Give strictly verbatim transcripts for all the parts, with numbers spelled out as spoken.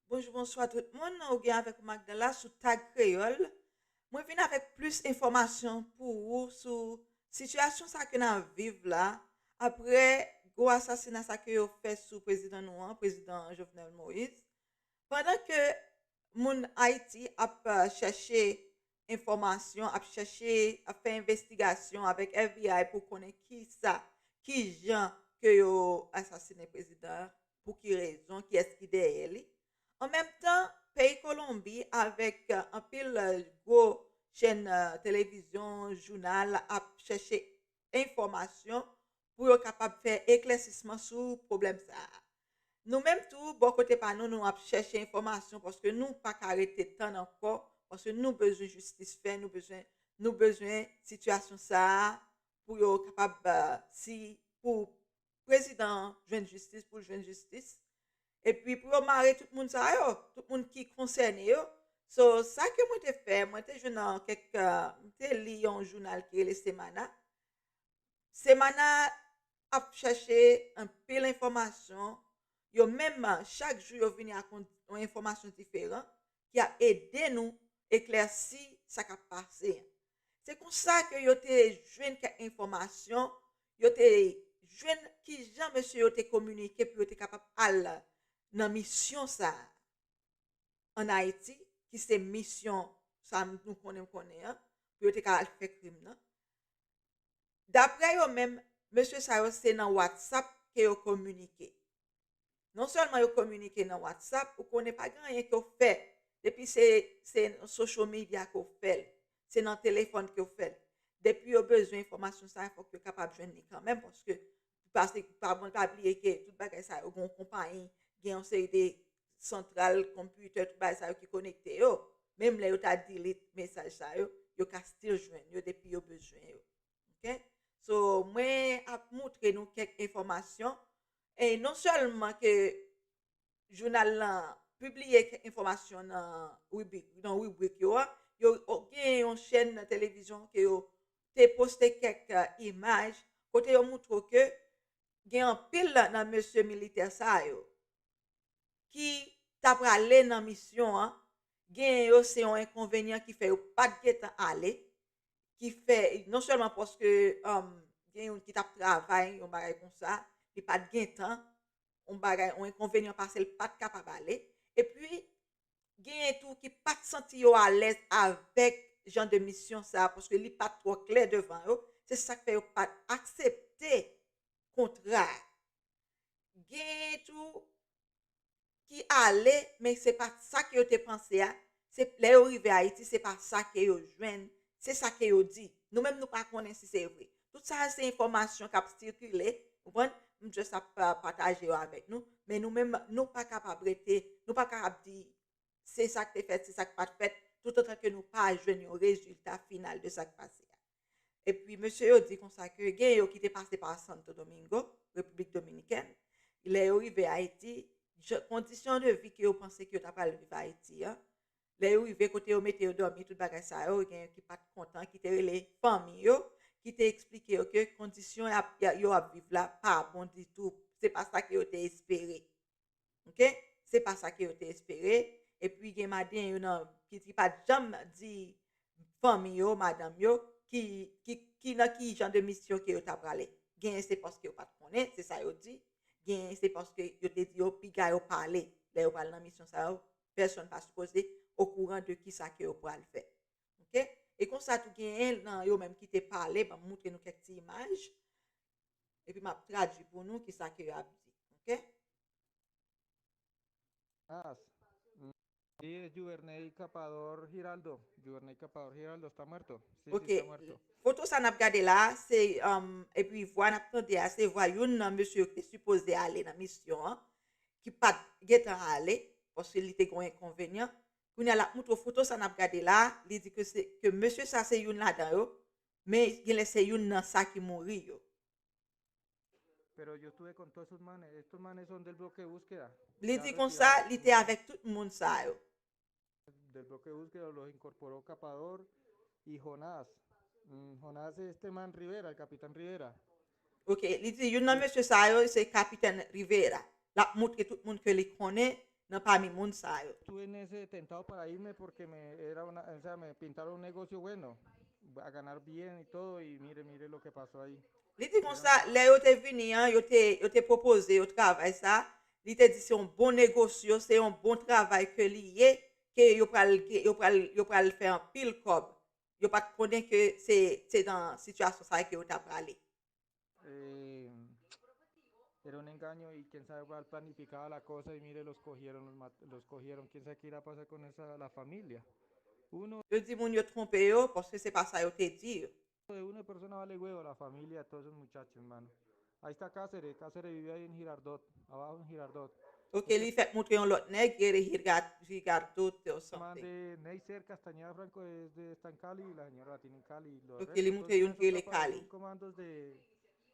Bonjou, bonswa tout moun. Ou gen avèk ou Magdala sou Tag Kreyòl. Mwen vin avèk plis enfòmasyon pou ou sou sitiyasyon sa ke n ap viv la apre gwo asasina sa ke yo fè sou prezidan nou an, prezidan Jovenel Moïse. Pandan ke moun Ayiti ap, eh, chèche enfòmasyon, ap chèche, ap fè envestigasyon avèk F B I pou konnen ki sa, ki jan ke yo asasinen prezidan an, pou ki rezon, kiyès ki dèyè li. An menm tan, peyi Kolonbi avèk, eh, anpil, eh, gwo chèn, eh, televizyon, jounal ap chèche enfòmasyon pou yo kapab fè eklèsisman sou pwoblèm sa a. Nou menm tou, bò kote pa nou, nou ap chèche enfòmasyon paske nou pa ka rete tann ankò, paske nou bezwen jistis fè, nou bezwen, nou bezwen sitiyasyon sa a pou yo kapab, eh, si, pou prezidan an jwenn jistis, pou l jwenn jistis. Epi pou yo mare tout moun sa yo, tout moun ki konsène yo. So, sa ke mwen te fè, mwen te jwenn nan kèk, eh, mwen te li yon jounal ki rele Semana. Semana ap chèche anpil enfòmasyon. Yo menm, chak jou, yo vini ak yon, yon enfòmasyon diferan ki ap ede nou eklèsi sa k ap pase an. Se konsa ke yo te jwenn kèk enfòmasyon, yo te jwenn ki jan mesye yo te kominike pou yo te kapab al nan misyon sa a ann Ayiti, ki se misyon sa nou konnen, konnen an, pou yo te ka al fè krim nan. Daprè yo menm, mesye sa yo se nan WhatsApp ke yo kominike. Non sèlman yo kominike nan WhatsApp, ou konnen pa gen anyen ke w fè. Depi se, se nan social media ke w fè l, se nan telefòn ke w fè l. Depi yo bezwen enfòmasyon sa, fòk yo kapab jwenn li kanmenm, paske pa, pa, pa bliye ke tout bagay sa yo, gen yon konpayi, gen yon seri de santral, konpitè, tout bagay sa yo ki konekte yo. Menm lè yo ta delete mesaj sa yo, yo ka still jwenn yo depi yo bezwen yo. Ok? So, mwen ap moutre nou kèk enfòmasyon. E non sèlman ke jounal lan pibliye kèk enfòmasyon nan ribrik, nan ribrik yo a, yo gen yon chèn nan televizyon ke yo te poste kèk, eh, imaj kote yo moutre w ke gen anpil nan mesye militè sa yo ki ta prale nan misyon an, gen yo se yon enkonvenyan ki fè yo pa t gentan ale, ki fè, non sèlman paske, um, gen youn ki t ap travay, yon bagay konsa, li pa t gentan, yon bagay, yon enkonvenyan pase l pa t kapab ale. Epi, genyen tou ki pa t santi yo alèz avèk jan de misyon sa a, paske li pa t twò klè devan yo. Se sa k fè yo pa t aksepte kontra a. Genyen tou ki ale, men se pa sa ke yo te panse a. Se lè yo rive Ayiti, se pa sa ke yo jwenn, se sa ke yo di. Nou menm, nou pa konnen si se vre. Tout sa a se enfòmasyon k ap sikile, ou konprann? M just ap, uh, pataje yo avèk nou, men nou menm, nou pa kapab rete, nou pa kapab di se sa k te fèt, se sa k pa t fèt, toutotan ke nou pa jwenn yon rezilta final de sa k pase a. Epi, mesye yo di konsa ke gen yo ki te pase pa Santo Domingo, Repiblik Dominikèn. Lè yo rive Ayiti, jan, kondisyon de vi ke yo panse ke yo ta pral viv Ayiti an, lè yo rive kote yo mete yo dòmi, tout bagay sa yo, gen ki pa t kontan, ki te rele fanmi yo, ki te eksplike yo ke kondisyon y ap, y a, yo ap viv la pa bon ditou. Se pa sa ke yo te espere. Ok? Se pa sa ke yo te espere. Epi gen madanm yo nan, ki, ki pa t janm di fanmi yo, madanm yo, ki, ki, ki nan ki jan de misyon ke yo ta prale. Genyen se paske yo pa t konnen, se sa yo di. Genyen se paske yo te di yo piga yo pale. Lè yo pral nan misyon sa yo, pèsonn pa sipoze okouran de kisa ke yo pral fè. Ok? E konsa tou genyen nan yo menm ki te pale, ban m moutre nou kèk ti imaj. Epi m ap tradui pou nou kisa ke y ap di. Ok? Ah, sí, es Juverney Capador Giraldo. Juverney Capador Giraldo está muerto. Sí, sí, Ok. Está muerto. Foto sa n ap gade la a, se, um, epi vwa n ap tande a, se vwa youn nan mesye yo ki te sipoze ale nan misyon an, ki pa t gentan ale, paske li te gen yon enkonvenyan. Kounye a, l ap moutre w foto sa n ap gade la a, li di ke se, ke mesye sa se youn ladan yo, men genlè se youn nan sa ki mouri yo. Pero yo estuve con todos esos manes. Estos manes son del bloque de búsqueda. Li Ya di konsa, retirados. Li te avèk tout moun sa yo. Del bloque de búsqueda los incorporó Capador y Jonás. Mm, Jonás es este man Rivera, el capitán Rivera. Ok, li di youn nan mesye sa yo se Kapitèn Rivera. L ap moutre tout moun ke li konnen, nan pami moun sa yo. Estuve en ese tentado para irme porque me, era una, o sea, me pintaron un negocio bueno, a ganar bien y todo, y mire, mire lo que pasó ahí. Li di konsa, lè yo te vini an, yo te, yo te pwopoze yo travay sa, li te di se yon bon negosyo, se yon bon travay ke li ye, ke yo pral, ke yo pral, yo pral fè anpil kòb. Yo pa t konnen ke se, se nan sitiyasyon sa ke yo ta prale. Eh, era un engaño y quién sabe cuál planificaba la cosa y mire, los cogieron, los, mat- los cogieron, quién sabe qué irá a pasar con esa, la familia. Uno Yo di moun yo twonpe yo, paske se pa sa yo te di yo. de una persona vale huevo, la familia, todos esos muchachos, hermano. Ahí está Cáceres, Cáceres vive ahí en Girardot, abajo en Girardot. Ok, li fèk montre yon lòt nèg, ki rele Girardot or Man something. De Ney cerca, Castañeda Franco es de, está en Cali, la señora la tiene en Cali. Los Ok, li montre youn ki rele Cali. Comandos de,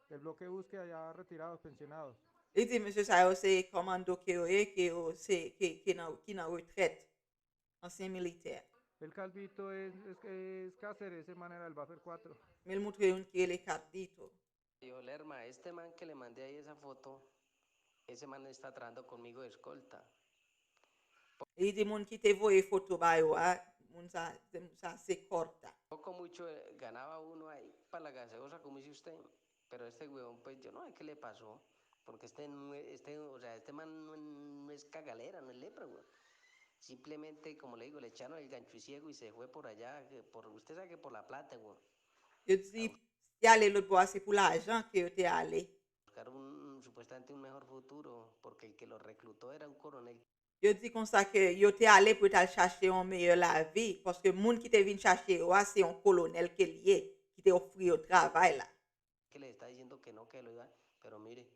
del bloque de búsqueda ya retirados, pensionados. Li di mesye sa yo se kòmando ke yo ye, ke yo se, ke, ke nan, ki nan retrèt, ansyen militè. El Calvito es, es, es Cáceres, ese man era el Buffer cuatro. Men l montre youn ki rele Cardito. Dijo, Lerma, este man que le mandé ahí esa foto, ese man está trabajando conmigo de escolta. Li di moun ki te voye foto ba yo a, moun sa, se moun sa se kòrta. Poco mucho eh, ganaba uno ahí para la gaseosa, como dice usted. Pero este weón, pues yo no sé qué le pasó. Porque este, no es- este, o sea, este man no, no es cagalera, no es lepra, weón. Simplemente, como le digo, le echaron el gancho ciego y se fue por allá, que por, usted sabe que por la plata, weón. Yo di, y ale lòt bò a se pou lajan ke yo te ale. Buscar un, supuestamente un mejor futuro, porque el que lo reclutó era un coronel. Yo di konsa ke yo te ale pou yo t al chache yon meyè lavi, paske moun ki te vin chache yo a se yon kolonèl ke l ye, ki te ofri yo travay la. Que les está diciendo que no, que lo iba. Pero mire,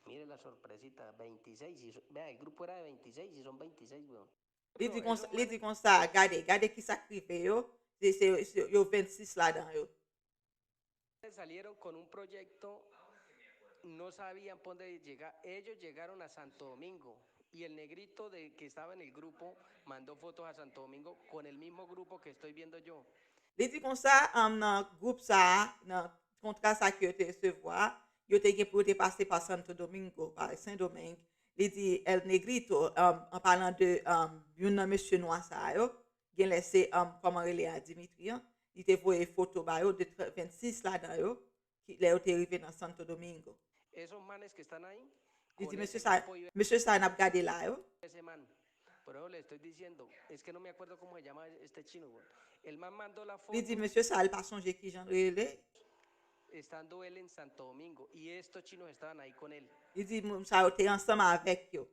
mire la sorpresita, veintiséis, y so- vea, el grupo era de veintiséis y son veintiséis, weón. Li di konsa, li di konsa, gade, gade ki sa k rive yo, se, se, se yo vennsis ladan yo. Salieron con un proyecto, no sabían por dónde llegar. Ellos llegaron a Santo Domingo y el negrito de, que estaba en el grupo mandó fotos a Santo Domingo con el mismo grupo que estoy viendo yo. Li di konsa, um, nan gwoup sa a, nan kontra sa ke yo te resevwa, yo te gen pou yo te pase pa Santo Domingo, pa Sen Domeng. Li di El Negrito, um, an palan de um, youn nan mesye nwa sa yo, genlè se um, kòman rele a Dimitri an, li te voye foto ba yo de vennsis ladan yo, ki, lè yo te rive nan Santo Domingo. Esos manes que están ahí, Li di con mesye ese sa, grupo iba mesye sa n ap gade la yo. Ese man. Por eso le estoy diciendo, es que no me acuerdo cómo se llama este chino, weón. El man mandó la foto Li di mesye sa, li pa sonje ki jan l rele. Estando él en Santo Domingo y estos chinos estaban ahí con él. Li di moun sa yo te ansanm avèk yo.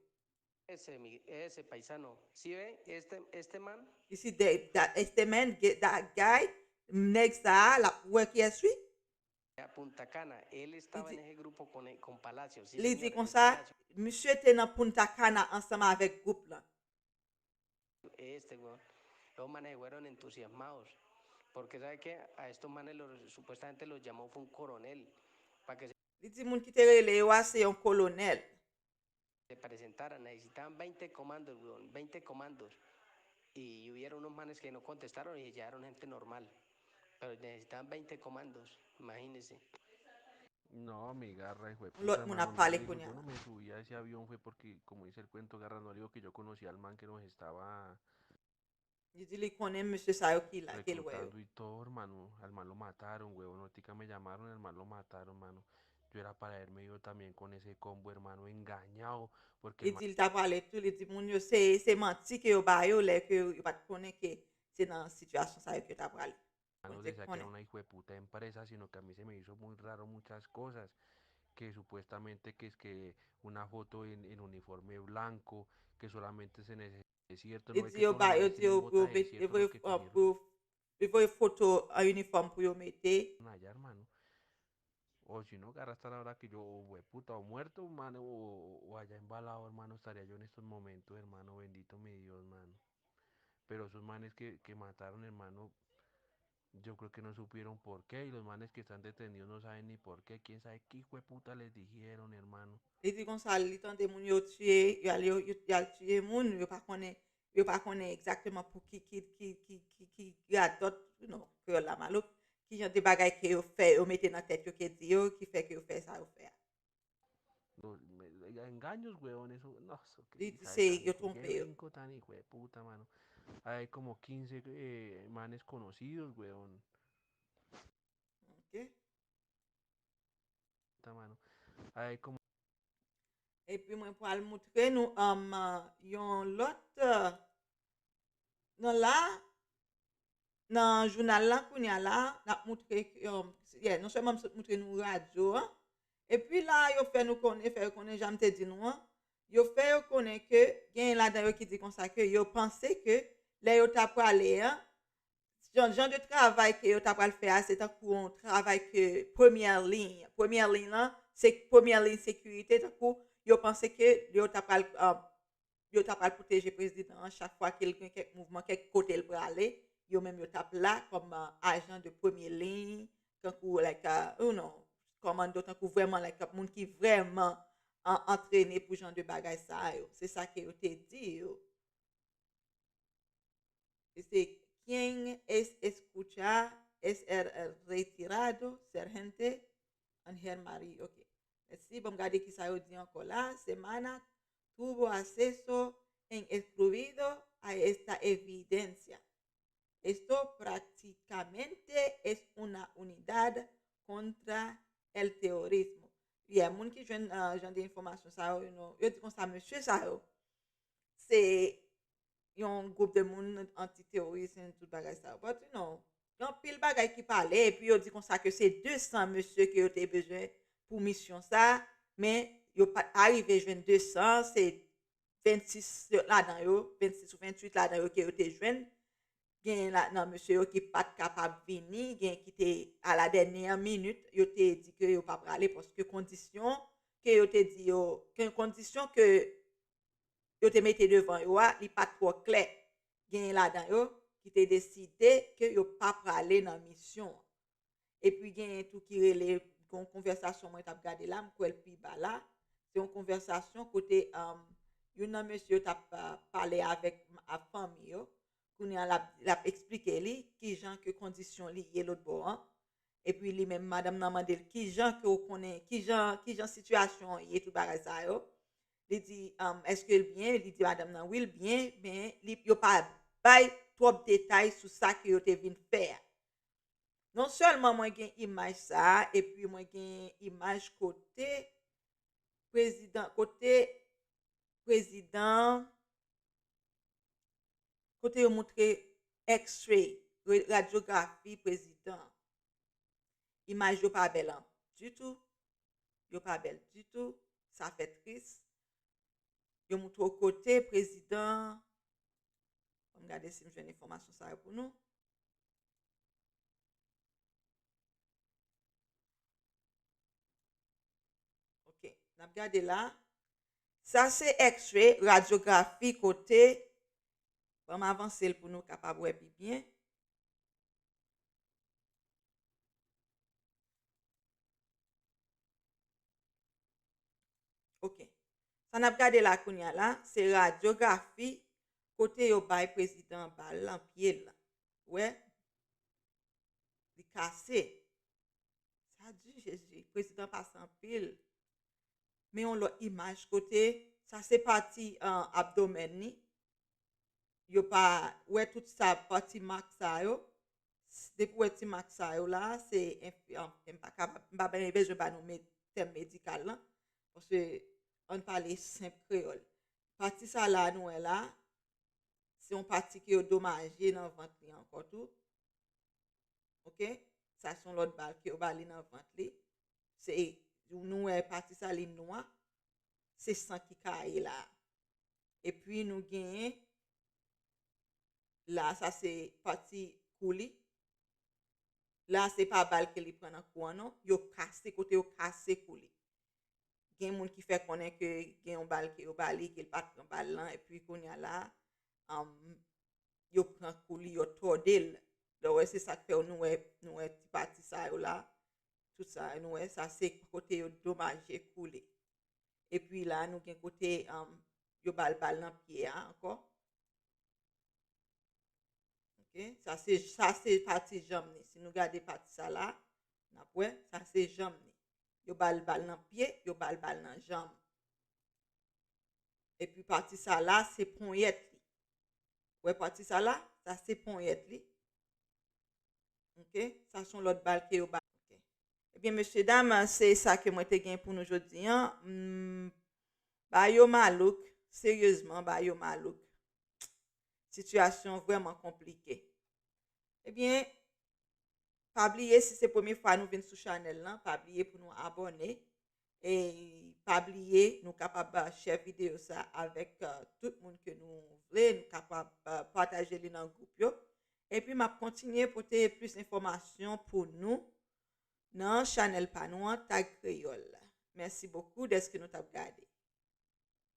Ese, mi- ese paisano, ¿sí ve? Este, este man Li si de, da, este man, get that guy, nèg sa a, l ap wè kiyès wi. A Punta Cana, él estaba en ese grupo con, con Palacio. Sí, Li di señor, konsa, Palacio. Misye te nan Punta Cana ansanm avèk gwoup lan. Este, weón. Los manes fueron entusiasmados. Porque, ¿sabe qué? A estos manes los, supuestamente los llamó fue un coronel. Para que se Li di moun ki te rele yo a se yon kolonèl. se presentaran, necesitaban veinte comandos, weón, veinte comandos. Y hubieron unos manes que no contestaron y llegaron gente normal. Pero necesitaban veinte comandos, imagínese. No, mi garra, hijo de Un lot puta, moun hermano, ap pale yo, kounye yo a. No me subí a ese avión fue porque, como dice el cuento, garra no digo que yo conocí al man que nos estaba Li di li konnen mesye sa yo ki la, ki l wè yo. Reclutando y todo, hermano. Al man lo mataron, huevón. Notica me llamaron, al man lo mataron, hermano. Yo era para irme yo también con ese combo, hermano, engañado. Porque Li el man di l ta prale tou, li di moun yo se, se manti ke yo ba yo lè ke yo pa t konnen ke se nan sitiyasyon sa yo ke yo ta prale. no Yo te decía que era konnen. Una hijo de puta empresa, sino que a mí se me hizo muy raro muchas cosas, que supuestamente que es que una foto en, en uniforme blanco, que solamente se necesita, es cierto, Li no es di que yo todos ba, los yo manes di tienen yo, bota yo, de met- yo desierto, voye los que um, cogieron. yo, yo voye foto an inifòm pou yo mete. Allá, hermano. O si no, garra hasta la hora que yo, o hueputa, o muerto, hermano, o, o- o allá embalado, hermano, estaría yo en estos momentos, hermano, bendito mi Dios, hermano. Pero esos manes que, que mataron, hermano, yo creo que no supieron por qué, y los manes que están detenidos no saben ni por qué, quién sabe qué hijo de puta les dijeron, hermano. Li di konsa, li tande moun yo tiye, y al, yo, yo, y al tiye moun, yo pa konnen, yo pa konnen egzakteman pou ki, ki, ki, ki, ki, ki radòt, you know, kreyòl la malouk, ki jan de bagay ke yo fè, yo mete nan tèt yo ke di yo, ki fè ke yo fè sa yo fè a. No, me- Engaños, weón, eso, no, eso que Li di se yo twonpe yo. Cinco tan y puta, mano. Hay como quince, eh, manes conocidos, weón. Ok. Puta, mano. Hay como Epi mwen pral moutre nou um, yon lòt uh, nan la nan jounal la kounye a la, n ap moutre um, yeah, non sèlman m sot moutre nou radyo an, epi la yo fè nou konnen, fè yo konnen jan m te di nou an, yo fè yo konnen ke gen ladan yo ki di konsa ke yo panse ke lè yo ta prale an, jan, jan de travay ke yo ta pral fè a, se tankou yon travay ke premyè liy. Premyè liy lan, se premyè liy sekirite, tankou yo panse ke yo ta pral, uh, yo ta pral pwoteje prezidan an chak fwa ke l gen kèk mouvman, kèk kote l prale, yo menm yo t ap la kòm uh, ajan de premye liy, tankou like, uh, you know, kòmando, tankou vrèman like, moun ki vrèman an, antrene pou jan de bagay sa yo. Se sa ke yo te di yo. Dice, ¿quién es escucha, es el retirado, sergente Angel Marie? Ok. Mèsi, bon, gade ki sa yo di ankò la. Semana tuvo acceso en excluido a esta evidencia. Esto prácticamente es una unidad contra el terrorismo. Yeah, moun ki jwenn uh, jan de enfòmasyon sa yo, you know, yo di konsa, mesye sa yo, se yon gwoup de moun antiteworis and tout bagay sa yo. But you know, gen anpil bagay ki pale, epi yo di konsa ke se de san mesye ke yo te bezwen pou misyon sa, men yo pa t arive jwenn de san, se vennsis ladan yo, vennsis ou venntuit ladan yo ke yo te jwenn. Gen la, nan mesye yo ki pa t kapab vini, gen ki te a la dènyè minit, yo te di ke yo pa prale paske kondisyon ke yo te di yo, gen kondisyon ke yo te mete devan yo a, li pa t twò klè. Gen ladan yo ki te deside ke yo pa prale nan misyon an. Epi genyen tou ki rele, gon konvèsasyon mwen t ap gade la, m kwè l pi ba la. Se yon konvèsasyon kote um, youn nan mesye yo t ap uh, pale avèk a fanmi yo. Kounye a l ap, l ap eksplike li kijan ke kondisyon li ye lòt bò an. Epi li menm, madanm nan mande l kijan ke w konnen, kijan, kijan sitiyasyon an ye, tout bagay sa yo. Li di, um, èske l byen? Li di madanm nan, wi, l byen, men li, yo pa bay twòp detay sou sa ke yo te vin fè a. Non sèlman mwen gen imaj sa a, epi mwen gen imaj kote prezidan, kote prezidan, kote yo moutre x-ray, re- radyografi prezidan. Imaj yo pa bèl an ditou. Yo pa bèl ditou. Sa fè tris. Yo moutre w kote prezidan. Ann gade si m jwenn enfòmasyon sa yo pou nou. Ok, n ap gade la. Sa se x-ray, radyografi kote. Ban m avanse l pou nou kapab wè pi byen. Ok. Sa n ap gade la kounye a la, se radyografi kote yo bay prezidan bal nan pye l. Wè? Li kase. Sa di, Jezi, prezidan pase anpil. Men yon lòt imaj kote, sa se pati uh, abdomèn li. Yo pa wè tout sa, pati mak sa yo. Depi w wè ti mak sa yo la, se enf- anfen, m pa kapab, m pa bezwen ba nou tèm medikal lan. Paske ann pale senp kreyòl. Pati sa la nou wè la, se yon pati ke yo domaje nan vant li ankò tou. Ok? Sa se yon lòt bal ke yo ba li nan vant li. Se, nou wè pati sa li nwa, se san ki kaye la. Epi nou genyen, la sa se pati kou li. La se pa bal ke li pran nan kou an non, yo kase kote yo kase kou li. Gen moun ki fè konnen ke gen yon bal ke yo ba li, ke l pa t pran bal lan, epi kounye a la, um, yo pran kou li, yo tòde l. Donk, wè, se sa k fè nou wè, nou wè ti pati sa yo la, tout sa, nou wè, sa se kote yo domaje kou li. Epi la, nou gen kote um, yo ba l bal nan pye a ankò. Ok, sa se, sa se pati janm li. Si nou gade pati sa la, n ap wè, sa se janm li. Yo ba l bal nan pye, yo ba l bal nan janm. Epi pati sa la, se ponyèt li. Wè pati sa la? Sa se ponyèt li. Ok? Sa se yon lòt bal ke yo ba. Ok. Ebyen, mesye dam, se sa ke mwen te gen pou nou jodi an. Hmm, ba yo malouk, seryezman, ba yo malouk. Sitiyasyon vrèman konplike. Ebyen, pa bliye, si se premye fwa nou vin sou chanèl lan, pa bliye pou nou abòne. E pa bliye, nou kapab, uh, share videyo sa avèk, uh, tout moun ke nou vle. Nou kapab, uh, pataje li nan gwoup yo. Epi m ap kontinye pote plis enfòmasyon pou nou nan chanèl pa nou an, Tag Kreyòl. Mèsi bokou dèske nou t ap gade.